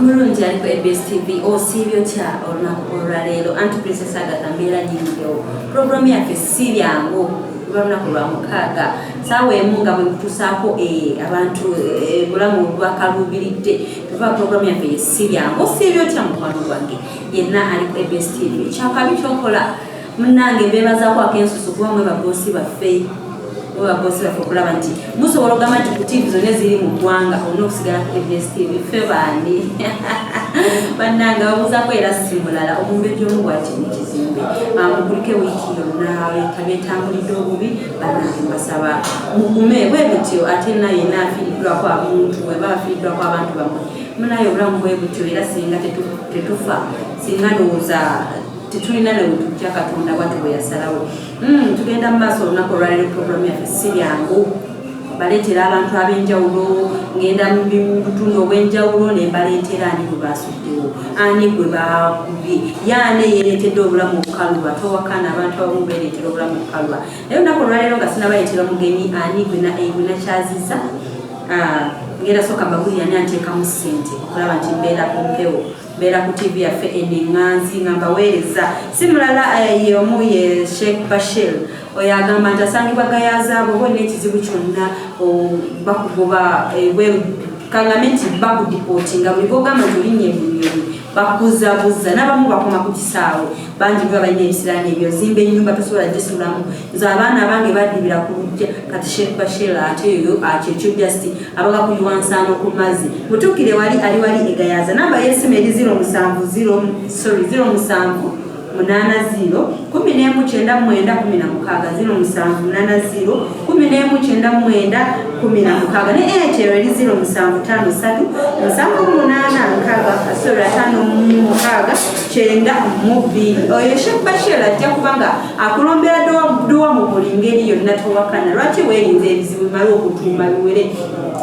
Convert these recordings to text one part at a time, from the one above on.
Omulungi ali ku ABS TV, osiibye otya olunaku olwaleero? Anti Princess Agatha mbeera nyingiddewo. Puroguramu yaffe si byangu, luba lunaku lwa mukaaga saawa emu nga bwe mutuusaako abantu obulamu obubakaluubiridde. Tuva puroguramu yaffe ye si byangu. Osiibye otya mukwano gwange yenna ali ku ABS TV? Kyakabi kyokola munnange, mbeebazaako akensusu kuba mwe baboosi baffe, mwe baboosi baffe okulaba nti musobola okugamba nti ku TV zonna eziri mu ggwanga olina okusigala ku ABS TV. Ffe baani bannange babuuzaako era si mulala omumbejja omu bwati mu kizimbe. Mukulike wiiki yonna tabyetambulidde obubi. Bannange mbasaba mugume bwe butyo, ate naye yenna afiiriddwako abantu, weba afiiriddwako abantu bammwe munaye, obulamu bwe butyo. Era singa tetufa, singa ndowooza tetulina newetujja. Katonda bwati bwe yasalawo. Tugenda mu maaso olunaku olwaleero. Puroguramu yaffe si byangu, baleetera abantu ab'enjawulo. Ngenda mu butundu obw'enjawulo ne mbaleetera ani gwe basuddewo, ani gwe bakubye, yaani yeereetedde obulamu obukaluba. Towakana, abantu abamu beereetera obulamu obukaluba. Naye olunaku olwaleero nga sinabaleetera mugenyi ani gwe nakyazizza, ngenda sooka mbabulira ani anteekamu ssente okulaba nti mbeera ku mpewo, mbeera ku TV yaffe eno eŋŋanzi nga mbaweereza. Si mulala, ye omu ye Sheikh Bashir. Oyo agamba nti asangibwa Gayazaabo. Oba olina ekizibu kyonna, bakugoba ebweru, kangambe nti bakudipootinga, buli bwogamba nti olinnya ebunyonyi bakuzabuza, n'abamu bakoma ku kisaawe. Bangi biba balina ebisiraani ebyo, zimba ennyumba tosobola gisulamu. Nze abaana abange badibira ku lujja. Kati Sheikh Bashir ate oyo kyekyo just abaga kuyiwa nsaano ku mazzi. Mutuukire wali ali wali egayaza. Namba y'essimu eri 07 0, sorry, 07 80 11 99 16, 07 80 11 99 16. Ne Airtel eri 07 53 78 60, sorry, 56 92. Oyo Sheikh Bashir ajja kubanga akulombera dduwa mu buli ngeri yonna. Towakana, lwaki weerinza ebizibu bimale okutuuma biwere?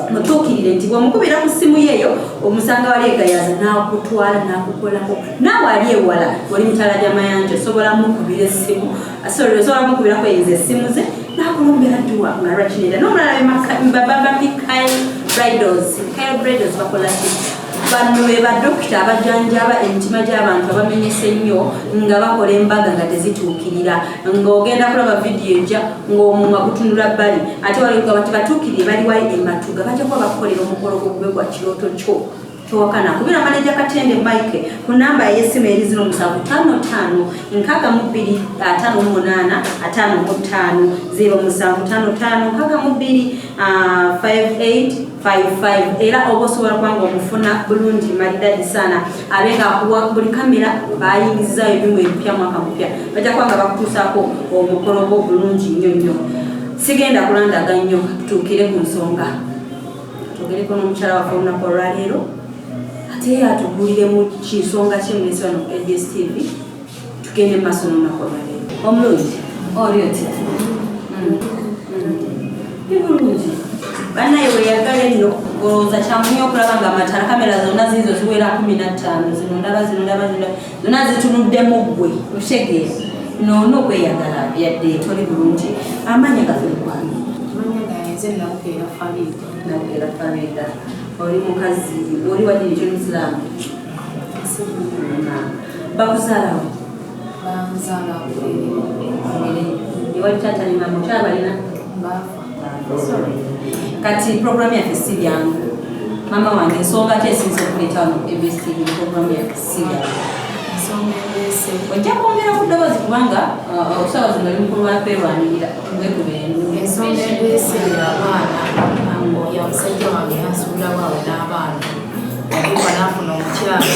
Mutuukirire nti bw'omukubira ku ssimu yeeyo omusanga wali egayaza, n'akutwala n'akukolako. Naawe ali ewala, oli mitala gy'amayanja, osobola mukubira essimu, sorry, osobola mukubirako eyinza essimu ze n'akulombera dduwa nga lwakinera. N'omulala baba Mikael Bridals. Mikael Bridals bakola ki? Bano be badokita abajanjaba emitima gy'abantu abamenyese ennyo nga bakola embaga nga tezituukirira, ng'ogenda kulaba vidiyo ejja ng'omumwa gutunula bbali. Ate waliga bati batuukirire, bali wali ematuga, bajja kuba bakukolera omukolo gwo gube gwa kirooto kyo. Towakana, kubira maneja Katende Mike ku namba ey'essimu eri 0755 62 58 55, 0755 62 5855. Era oba osobola kubanga omufuna bulungi malidadi sana, abe nga akuwa buli kamera bayingizayo ebyuma ebipya. Mwaka mupya bajja kubanga bakutuusaako omukolo gwo bulungi nnyo nnyo. Sigenda kulandaga nnyo, tutuukire ku nsonga, twogereko n'omukyala waffe olunaku olwaleero, ate atubuuliremu kinsonga ki emulesi wano ku ABS TV. Tugende mu maaso n'olunaku olwaleero. Omulungi, oli otya? Ni bulungi bannaye. Weyagala enno, olowooza kyangu okulaba nga amatala kamera zonna ziizo ziwera 15, zino ndaba, zino ndaba, zino zonna zitunuddemu ggwe. Okitegeera noona okweyagala yadde toli bulungi. Amanya gaffe, mukwano? Amanya gange nze Nabukeera Farida. Nabukeera Farida, oli mukazi, oli wa ddiini kyoli musiraamu? Bakuzaalawo? Banzaala Bugerere. Ewali taata ne maama okyabalina? Baafa. Kati programu yaffe si byangu. Mama wange, ensonga ki esinza okuleeta wano ku ABS TV, programu yaffe si byangu? Ensonga endeese Ojja kwongera ku ddoboozi kubanga okusaawa zino oli mukulu wakwerwanirira wekuba enduulu. Ensonga endeese abaana. Oyo omusajja wange yansuulawo awo n'abaana. Yatuuka n'afuna omukyala.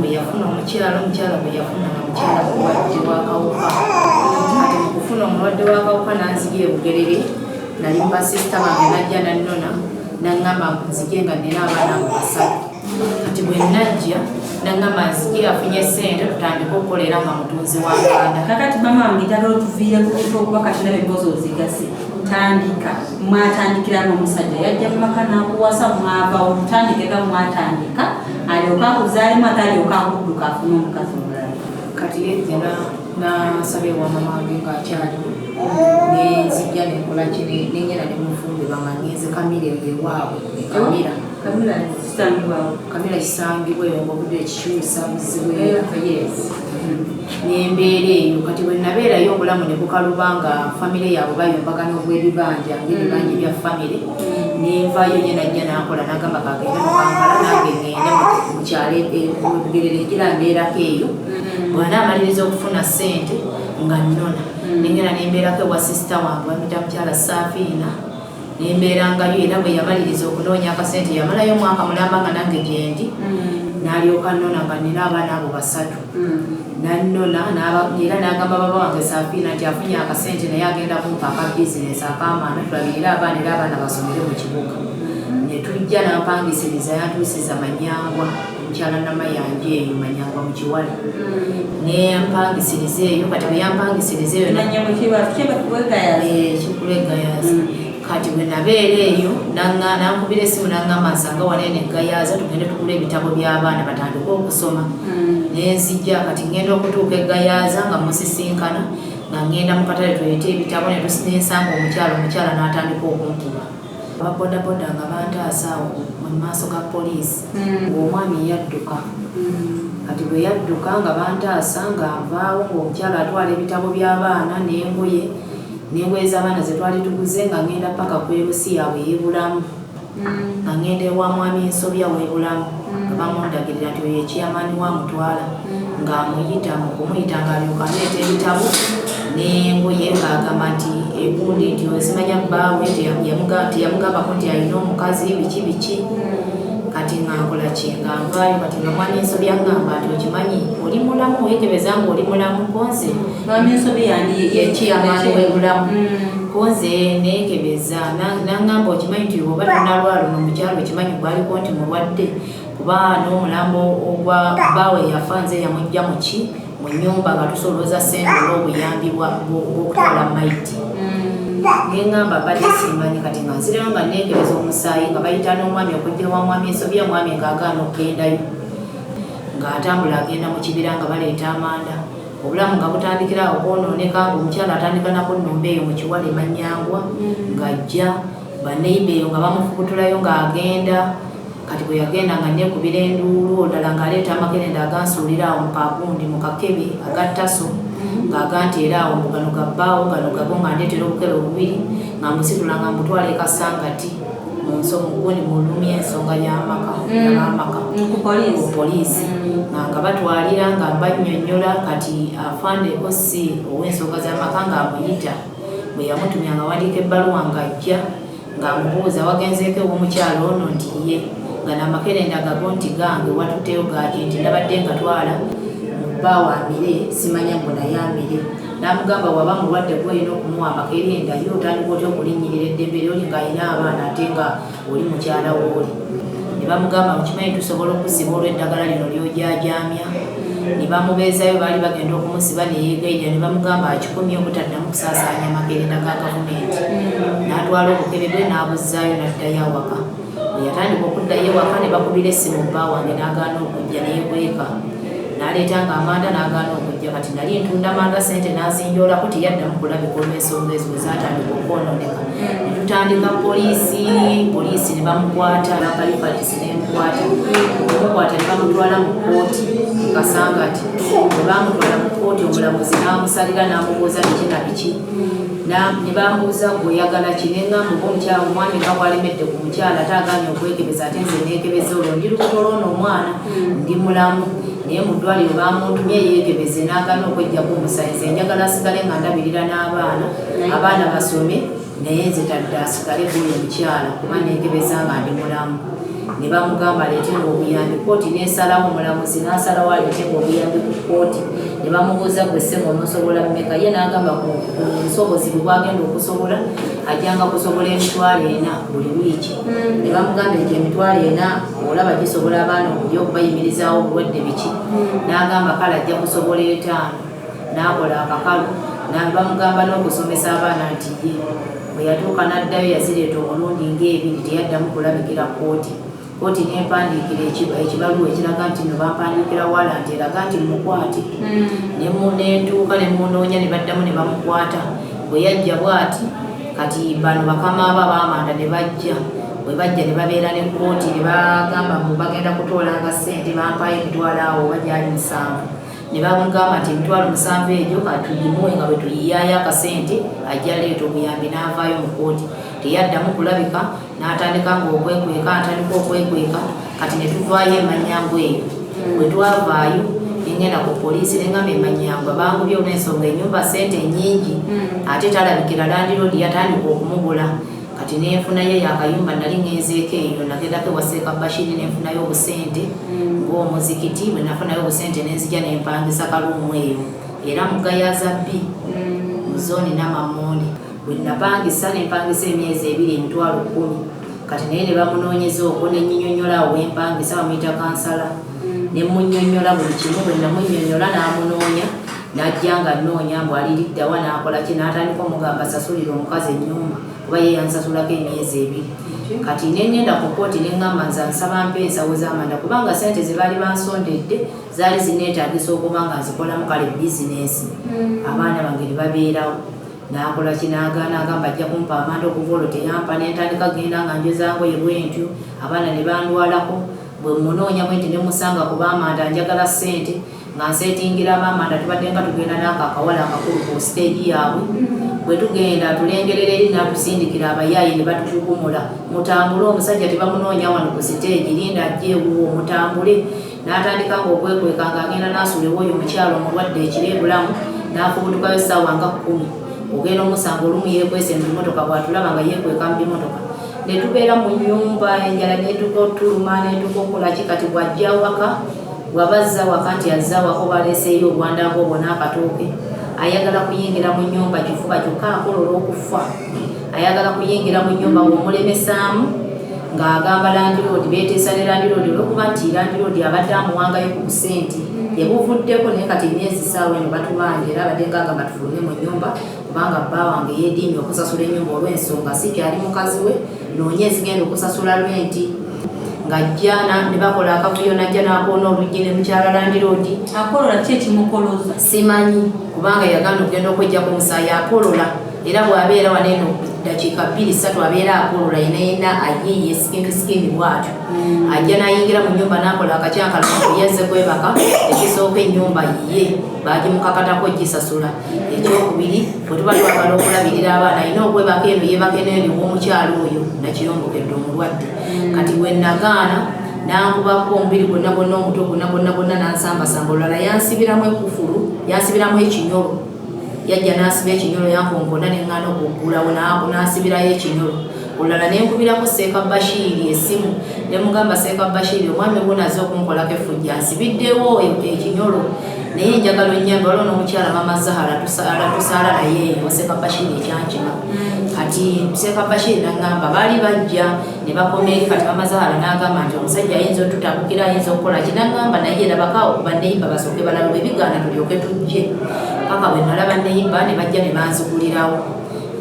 Bwe yafuna omukyala, omukyala bwe yafuna nga mukyala mulwadde w'akawuka. Kati mu kufuna omulwadde w'akawuka n'anzija e Bugerere. Nali mu basisita bange, najja nannona, naŋŋamba nzije nga nnina abaana abo basatu. Kati bwe najja naŋŋamba nzije afunye ssente tutandike okukolera nga mutunzi wa nganda. Kakati mama wange, njagala otuviire ku bintu okuba kati ndaba emboozi ozigase. Tandika mwatandikira n'omusajja yajja mu maka n'akuwasa, mwavawo. Tutandike nga mwatandika, alyoke akuzaalemu ate alyoke akudduka afune omukazi omulala. Kati yejja nasaba ewa mama wange ng'akyaliwo, nenzijja nenkola ki, nengenda nemufumbirwa nga ngenze Kamira eyo ewaabwe e Kamira. Kamira kisangibwawo. Kamira kisangibwa eyo ngaobudde ekikyusa buzibu, yes, nembeera eyo. Kati bwe nabeerayo obulamu ne bukaluba nga famire yaabwe bayombagana obw'ebibanja, ngaebibanja ebya famire. Nenvayo nye najja nankola nagamba kagende mu Kampala, nange ngende mukyalo Bugerere, ngira mbeerako eyo. Bw'anaamaliriza okufuna ssente nga nnona, nengenda nembeerako ewa sisita wange bamita mukyala Saafiina, nembeerangayo. Era bwe yamaliriza okunoonya akasente, yamalayo omwaka mulamba nga nange gyendi, n'alyoka nnona nga nina abaana abo basatu. Nannona era n'agamba baba wange Saafiina nti afunye akasente naye agenda kumpa aka bizinesi ak'amaana tulabirire abaana era abaana basomere mu kibuga. Ne tujja n'ampangisiriza, yantuusiza Manyangwa, mukyala Namayanja eyo Manyangwa mu Kiwale, nempangisiriza eyo. Kati bwe yampangisiriza eyo kikulegayaza. Kati bwe nabeera eyo nankubira esimu naŋŋamba nsanga wanene Gayaza tugende tugula ebitabo by'abaana batandike okusoma. Nenzijja. Kati ŋŋenda okutuuka e Gayaza nga musisinkana nga ŋŋenda mu katale tuleete ebitabo, nensanga omukyala, omukyala n'atandika okunkuba. Ababodaboda nga bantaasa awo mu maaso ga poliisi, ng'omwami yadduka. Kati bwe yadduka nga bantaasa nga nvaawo, ng'omukyala atwala ebitabo by'abaana n'engoye, n'engoye z'abaana ze twali tuguze, nga ngenda paka ku erusi yaabwe ey'ebulamu, nga ngenda ewa mwami Nsobya w'ebulamu, nga bamundagirira nti oyo ekiyamaani wa mutwala, ng'amuyita. Mu kumuyita ng'alyoka aleeta ebitabo n'engoye, ng'agamba nti egundi nti osimanya bbaawe teyamugambako nti alina omukazi, biki biki. Kati nga nkola ki? Nga nvaayo. Kati nga mwami Nsobi aŋŋamba nti okimanyi oli mulamu, weekebeza nga oli mulamu, konze Mwami Nsobi yani? Yekiyamaani w'ebulamu. Konze neekebeza, naŋŋamba okimanyi nti oba tonalwala, ono omukyalo okimanyi gwaliko nti mulwadde, kuba n'omulambo ogwa bbaawe yafa nze yamujja muki mu nnyumba nga tusolooza ssente olw'obuyambi bw'okutwala maiti. Neŋŋamba mbadde simanyi. Kati nga nzirayo nga neekebeza omusaayi, nga bayita n'omwami okujja wa mwami Ensobi, omwami ng'agaana okugendayo, ng'atambula agenda mu kibira nga baleeta amanda. Obulamu nga butandikira awo kwonooneka, ng'omukyala atandika nakunnumba eyo mu Kiwale Manyangwa, ng'ajja baneiba eyo nga bamufubutulayo ng'agenda. Kati bwe yagenda nga neekubira enduulu, olulala ng'aleeta amakerenda agansuulira awo mu kagundi mu kakebe agattaso, ng'aga nti era awo mbu gano gabbaawo, gano gago, nga ndeetera obukebe bubiri, nga mbusitula nga mbutwala e Kasangati mu nso mugundi mulumya ensonga y'amaka y'abamaka Ku poliisi? Ku poliisi. Nga batwalira nga bannyonnyola. Kati afande OC ow'ensonga z'amaka ng'amuyita, bwe yamutumya nga wandiika ebbaluwa, ng'ajja ng'amubuuza wagenzeeko ew'omukyalo ono, nti ye, nga namakerenda gago nti gange, watutteyo gaki, nti nabadde nga twala mu bbaawo amire, simanya mbu naye amire. N'amugamba waba mulwadde gwolina okumuwa amakerenda, ye otandika otya okulinnyirira eddembe lyoli ng'alina abaana ate nga oli mukyala wooli? Ne bamugamba okimanyi tusobola okusiba olw'eddagala lino ly'ojajaamya. Ne bamubeezayo, baali bagenda okumusiba neyeegayirira, ne bamugamba akikomye obutaddamu kusaasaanya makerenda ga gavumenti. N'atwala obukebe bwe n'abuzzaayo n'addayo awaka. Bwe yatandika okuddayo ewaka ne bakubira essimu bba wange, n'agaana okujja, neyekweka, n'aleetanga amanda n'agaana okujja. Kati nali ntunda manda, sente n'azinjoolako, teyaddamu kulabika. Olw'ensonga ezo bwe zaatandika okwonooneka ne tutandika poliisi, poliisi ne bamukwata, bampa reference nemukwata. Okumukwata ne bamutwala mu kkooti e Kasangati. Bwe bamutwala mu kkooti, omulamuzi n'amusalira n'amubuuza biki na biki. Ne bambuuza gwe oyagala ki, neŋŋamba oba omukyala omwami nga bwalemedde ku mukyala ate agaanye okwekebeza, ate nze neekebeza olwo ndi lubuto lw'ono omwana, ndi mulamu, naye mu ddwaliro bamuntumye yeekebeze n'agaana okweggyako omusaayi. Nze njagala asigale nga ndabirira n'abaana, abaana basome, naye nze tadde asigale gwoyo omukyala kuba neekebeza nga ndi mulamu. Ne bamugamba aleetenga obuyambi. Kooti nesalawo, omulamuzi n'asalawo aleetenga obuyambi ku kooti. Ne bamubuuza gwe ssebo onoosobola mmeka? Ye n'agamba ku busobozi bwe bwagenda okusobola ajjanga kusobola 400,000 buli wiiki. Ne bamugamba egyo 400,000 olaba gisobola abaana okulya, okubayimirizaawo, obulwadde, biki? N'agamba kale ajja kusobola 500. N'akola akakalu bamugamba n'okusomesa abaana nti ye. Bwe yatuuka n'addayo yazireeta omulundi ng'ebiri, teyaddamu kulabikira kooti. Kooti nempandiikira ekibaluwa ekiraga nti no bampandiikira warrant eraga nti mukwate. Nentuuka ne munoonya, ne baddamu ne bamukwata. Bwe yajja bw'ati, kati bano bakama abo abamanda ne bajja. Bwe bajja ne babeera ne kkooti ne bagamba mbu bagenda kutoolanga ssente, bampayo emitwalo awo oba gyali 7, ne bamugamba nti emitwalo 7 egyo katugimuwe nga bwe tuyiyaayo akasente, ajja leeta obuyambi. N'avaayo mu kkooti, teyaddamu kulabika, n'atandika nga okwekweka, atandika okwekweka. Kati ne tuvaayo emanyangu eyo. Bwe twavaayo nengenda ku poliisi, nengamba emanyangu bangubye olw'ensonga ennyumba sente nnyingi, ate talabikira, landiroodi yatandika okumubula. Kati nenfunayo yakayumba, nali ngenzeeko eyo, nagendako ewa Seeka Bashiri nenfunayo obusente ng'omuzikiti. Bwe nafunayo obusente nenzija nempangisa kaluumu eyo era mu Gayaza B mu zooni Namamondi. Bwe napangisa, nempangisa emyezi 2, emitwalo 10. Kati naye ne bamunoonyeza okwo, nenyinyonnyola awo wempangisa, bamuyita kansala, ne munnyonnyola buli kimu. Bwe namunnyonnyola n'amunoonya, n'ajja nga nnoonya mbu aliriddawa, n'akola ki, n'atandika omugamba sasulira omukazi ennyumba kuba ye yansasulako emyezi 2. Kati nengenda ku kooti neŋŋamba nze nsaba mpa ensawo z'amanda, kubanga sente ze baali bansondedde zaali zineetaagisa okuba nga nzikolamu kale bizinesi, abaana bange ne babeerawo. N'akola ki, n'agaana, agamba ajja kumpa amanda. Okuva olwo teyampa, nentandika genda nga njoza ngoye bwentyo, abaana ne bandwalako. Bwe munoonya bwe nti ne musanga ku baamanda, njagala ssente nga nseetingira abaamanda. Tubadde nga tugenda n'ako akawala akakulu ku siteegi yaabwe, bwe tugenda tulengerera eri, n'atusindikira abayaayi ne batukukumula, mutambule, omusajja tebamunoonya wano ku siteegi, linda ajja ewuwo, mutambule. N'atandika nga okwekweka ng'agenda n'asula ew'oyo omukyalo omulwadde ekiro ebulamu, n'afubutukayo ssaawa nga 10, ogenda omusanga olumu yeekwese mu bimotoka, bw'atulaba nga yeekweka mu bimotoka. Ne tubeera mu nnyumba, enjala netuka otuluma, netuka okukola ki. Kati bw'ajja waka, bw'abazza waka nti azza waka oba aleeseeyo obwanda ng'obwo n'akatooke, ayagala kuyingira mu nnyumba kifuba kyokka akolola okufa, ayagala kuyingira mu nnyumba. Bw'omulemesaamu ng'agamba landiroodi, beeteesa ne landiroodi olwokuba nti landiroodi abadde amuwangayo ku busente ebuvuddeko, naye kati emyezi saawa eno batubanja, era abadde ng'agamba tufulume mu nnyumba kubanga bba wange yeediimye okusasula ennyumba olw'ensonga sikyali mukazi we, noonye ezigenda okusasula renti. Ng'ajja ne bakola akavuyo, najja n'akoona oluggi ne mukyala landiroodi. Akolola ki ekimukoloza? Simanyi, kubanga yaganda okugenda okwejjako omusaayi, akolola, era bw'abeera wano eno dakiika 2 3 abeera akolola yena yena, ayiiye sikini sikini bw'atyo. Ajja n'ayingira mu nnyumba n'akola akakyankalano, yazze kwebaka. Ekisooka, ennyumba yiye, baagimukakatako gisasula. Ekyokubiri, bwe tuba twagala okulabirira abaana, alina okwebaka eno, yeebaka eno eri ow'omukyalo oyo nakiyombokedde omulwadde. Kati bwe nagaana, nankubako omubiri gwonna gwonna, omutwe gwonna gwonna gwonna, nansambasamba. Olulala yansibiramu ekufulu, yansibiramu ekinyolo, yajja n'asiba ekinyolo, yankonkona neŋŋaana okuggulawo, n'asibirayo ekinyolo. Olulala nenkubirako Seeka Bashiiri essimu, nemugamba, Seeka Bashiiri, omwami wuno aze okunkolako effujja, nsibiddewo ekinyolo, naye njagala onnyambe. Waliwo n'omukyala Mama Zahara tusaala naye eyo Seeka Bashiiri ekyankima. Kati Seeka Bashiiri naŋŋamba baali bajja ne bakoma eri. Kati Mama Zahara n'agamba nti omusajja ayinza otutabukira, ayinza okukola ki. Naŋŋamba naye labakaawo ku baneiba basooke balabe, bwe bigaana tulyoke tujje. Paka bwe nalaba neiba ne bajja ne banzigulirawo.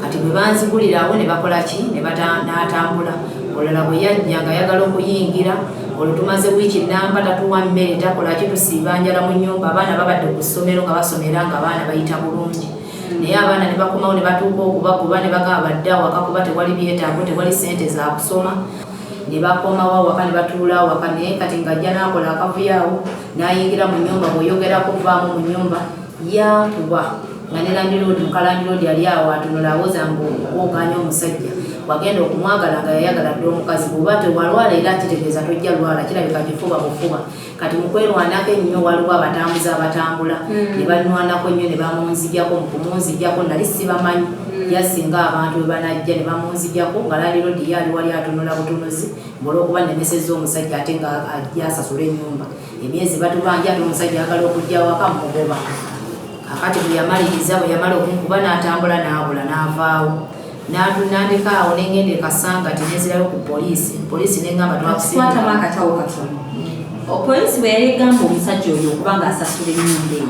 Kati bwe banzigulirawo ne bakola ki, n'atambula. Olala bwe yajja nga ayagala okuyingira, olwo tumaze wiiki namba tatuwa mmere, takola ki, tusiiba njala mu nnyumba. Abaana babadde ku ssomero nga basomera, nga abaana bayita bulungi, naye abaana ne bakomawo ne batuuka okubagoba ne bagamba badde awaka kuba tewali byetaago, tewali ssente za kusoma. Ne bakomawo awaka ne batuula awaka, naye kati ng'ajja n'akola akavuyo awo n'ayingira mu nnyumba. Bw'oyogerako, vaamu mu nnyumba, yankuba nga ne landiroodi, muka landiroodi ali awo atunula, awoza mbu ogaanya omusajja wagenda okumwagala nga yayagala dde omukazi. Bw'oba tewalwala era kitegeeza tojja lwala, kirabika kifuba bufuba. Kati mu kwerwanako ennyo, waliwo abatambuze abatambula ne banwanako nnyo ne bamunzigyako. Mu kumunzigyako nali sibamanyi, yasinga abantu bwe banajja ne bamunzigyako nga landiroodi ye ali wali atunula butunuzi, olwokuba nemesezza omusajja ate nga ajja asasula ennyumba emyezi batubanja, ate omusajja agala okujja waka mugoba. Kakati bwe yamaliriza, bwe yamala okunkuba, n'atambula n'abula n'avaawo, nandeka awo, nengenda e Kasangati, nenzirayo ku poliisi. Poliisi nengamba twakwatamu akatawo katono. Poliisi bwe yali egamba omusajja oyo okuba ng'asasula ennyumba eyo,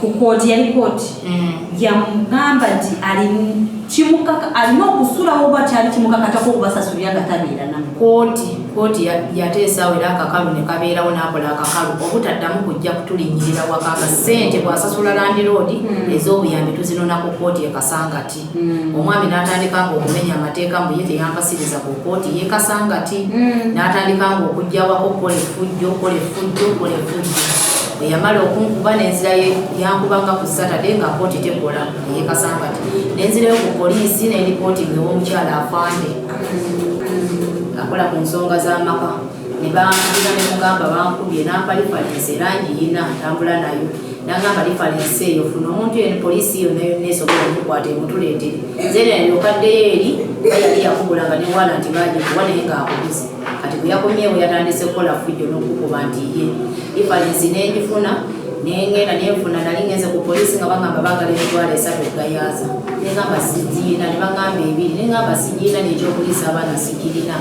Ku kooti, yali kooti yamugamba nti alina okusulawo oba kyali kimukakatako okubasasulira nga tabeera namu. Kooti yateesaawo era akakalu ne kabeerawo, n'akola akakalu obutaddamu kujja kutulinnyirira waka, nga ssente bw'asasula landiroodi ez'obuyambi tuzinona ku kooti e Kasangati. Omwami n'atandika nga okumenya amateeka, mbu ye teyampasiriza ku kooti ye Kasangati. N'atandika nga okujja wako, kola effujjo, kola effujjo, kola effujjo. Bwe yamala okunkuba n'enzira, yankubanga ku Saturday nga kooti tekola eye Kasangati, n'enzirayo ku poliisi n'eripootinga ew'omukyala afande akola ku nsonga z'amaka. Ne bampulira ne mugamba bankubye, n'ampa reference era ngiyina, ntambula nayo. Nagamba reference eyo funa omuntu eno, poliisi yonna yonna esobola omukwata emutuleetere. Nze nayokaddeyo eri nga yali yakubula nga ne warrant bagikuwa naye ng'akubuze. Kati bwe yakomyewo yatandise kukola fujjo n'okukuba nti ye reference n'engifuna, nengenda nenfuna. Nali ngenze ku poliisi nga bagamba baagala 30,000 okugayaaza, nengamba sigiina, ne bagamba 2, nengamba sigiina, n'ekyokuliisa abaana sigirina.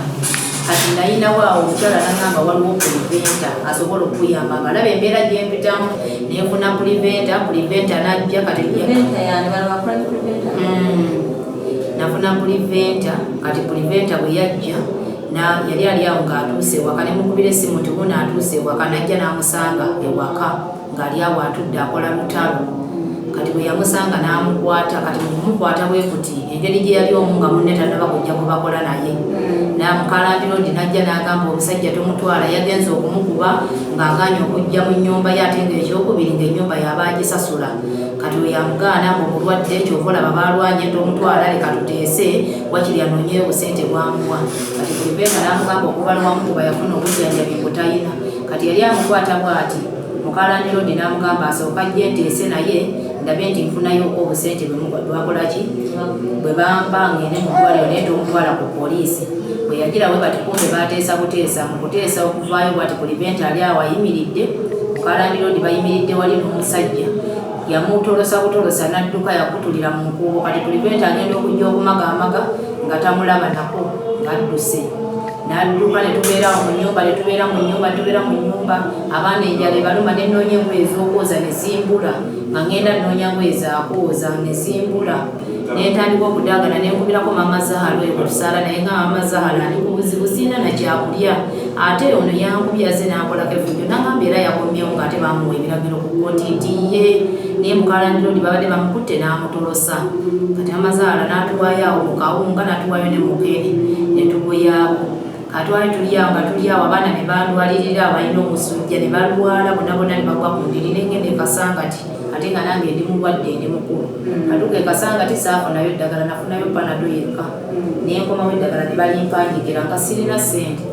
Kati nayinawo awo omukyala nagamba waliwo preventer asobola okuyamba nga alaba embeera gyempitamu, nenfuna preventer. Preventer najja kati. Preventer yani bano ba crime preventer? Nafuna preventer. Kati preventer bwe yajja yali ali awo ng'atuuse ewaka, ne mukubira essimu nti wuno atuuse ewaka. Najja n'amusanga ewaka ng'ali awo atudde akola lutalo. Kati bwe yamusanga n'amukwata. Kati mukumukwata bwe kuti, engeri gye yali omu nga munne tannaba kujja kubakola naye, namukalandirondi najja n'agamba omusajja tomutwala, yagenze okumukuba ng'agaanye okujja mu nnyumba ye, ate ng'ekyokubiri ng'ennyumba yaba agisasula. Kati oyo amugaana ng'omulwadde, kyova olaba balwanye, tomutwala, leka tuteese, wakiri anoonyeyo obusente bwamuwa. Kati preventer n'amugamba okuva lwamukuba yafuna obujjanjabi mbu tayina. Kati yali amukwata bw'ati, mukalandirondi n'amugamba asooka ajje nteese naye ndabe nti nfunayo obusente bwe bakolaki, bwe bampa ngende mu ddwaliro, naye tomutwala ku poliisi. Bwe yagira bwe bati, kumbe bateesa buteesa. Mu kuteesa okuvaayo bwati, preventer ali awo ayimiridde, mukalandirondi bayimiridde wali n'omusajja, yamutolosa butolosa n'adduka, yakutulira mu nkuubo. Kati preventer agenda okujja okumagamaaga nga tamulaba nako, ng'adduse n'adduka. Ne tubeera awo mu nnyumba, ne tubeera mu nnyumba, ne tubeera mu nnyumba, abaana enjala ebaluma, ne nnoonya engoye ez'okwoza ne zimbula, nga ngenda nnoonya ngoye zakwoza ne zimbula. Nentandika okudaagana, nenkubirako mama Zahara oyo gwetusaala naye, nga mama Zahara ndi ku buzibu, siina nakyakulya, ate ono yankubye, aze n'akolako effujjo. Nagamba era yakomyewo ng'ate bamuwa ebiragiro ku kkooti nti ye naye mukalandirondi babadde bamukutte n'amutolosa. Kati mama Zahara n'atuwaayo awo mu kawunga, n'atuwaayo ne mukene ne tugoyaako. Katwali tuli awo nga tuli awo, abaana ne bandwalirira, abalina omusujja ne balwala bonna bonna ne bagwa ku ndiri. Nengenda e Kasangati, ate nga nange ndi mulwadde, ndi mukulu. Atuuka e Kasangati saafunayo ddagala, nafunayo Panado yekka. Nenkomawo eddagala ne balimpanjikira nga sirina ssente,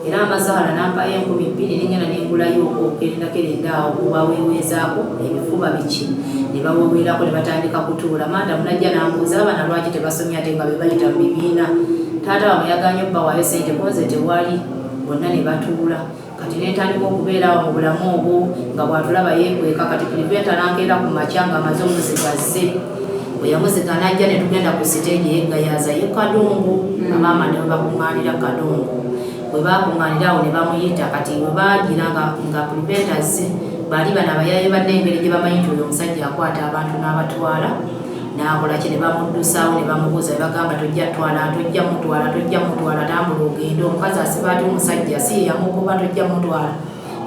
era amazaala nampayo 2000, nengenda nengulayo okerenda awo kubaweweezaako ebifuba biki, ne baweweerako ne batandika kutuula. Madamu najja nambuuza abaana lwaki tebasomye ate nga be bayita mu bibiina. Taata wamwe yaganye obbawaayo sente, konze tewali, bonna ne batuula. Kati nentandika okubeera awo mu bulamu obwo nga bwatulaba yeekweka. Kati preventer nankeera ku makya ng'amaze omuziga azze. Bwe yamuziga najja ne tugenda ku siteegi yeggayaaza ye Kadongo. Abaama ne bwe bakuŋŋaanira Kadongo, bwe bakuŋŋaanira awo ne bamuyita. Kati bwe baagira nga preventer azze, baali bano abayaaye banne engeri gye bamanyi nti oyo omusajja akwata abantu n'abatwala n'akola ki, ne bamuddusaawo ne bamubuuza, ne bagamba tojja twala, tojja mutwala, tojja mutwala, tambula ogende, omukazi asiba ati omusajja si ye yamugoba, tojja mutwala.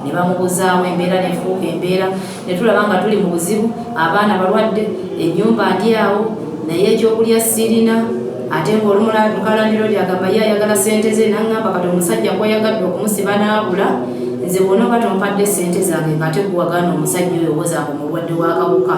Ne bamubuzaawo, embeera nefuuka embeera, ne tulaba nga tuli mu buzibu, abaana balwadde, ennyumba ndi awo naye ekyokulya sirina, ate ng'olumukalandiroodi agamba ye ayagala sente ze. Naŋŋamba kati omusajja kweyagadde okumusiba n'abula, nze bwona oba tompadde sente zange ng'ate guwagaana omusajja oyo owozanga omulwadde w'akawuka,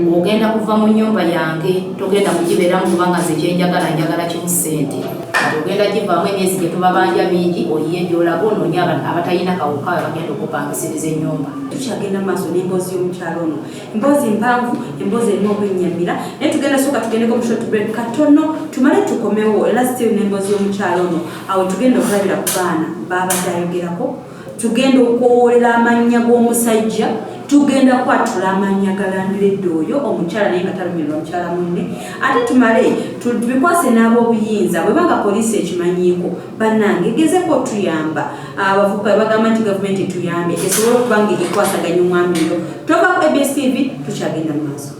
ogenda kuva mu nnyumba yange, togenda kugibeeramu, kubanga nze kyenjagala njagala kimu, sente. Kati ogenda givaamu, emyezi gye tubabanja mingi, oyiye gy'olaga, onoonye abatalina kawuka bagenda okupangisiriza ennyumba. Tukyagenda maaso n'emboozi y'omukyalo ono, emboozi mpanvu, emboozi erimu okwennyamira, naye tugenda sooka tugendeko mu short break katono, tumale tukomewo era still n'emboozi y'omukyalo ono. Awo tugenda okulabira ku baana babadde ayogerako, tugenda okwowoolera amannya g'omusajja, tugenda kwatula amannya ga landlady oyo omukyala naye nga talumirwa mukyala munne, ate tumale tubikwase n'ab'obuyinza. Bwebanga poliisi ekimanyiiko, bannange gezeko otuyamba. Abavubuka bagamba nti gavumenti etuyambe esobole okuba nga ekwasaganya omwami oyo. Tova. ABS TV, tukyagenda mu maaso.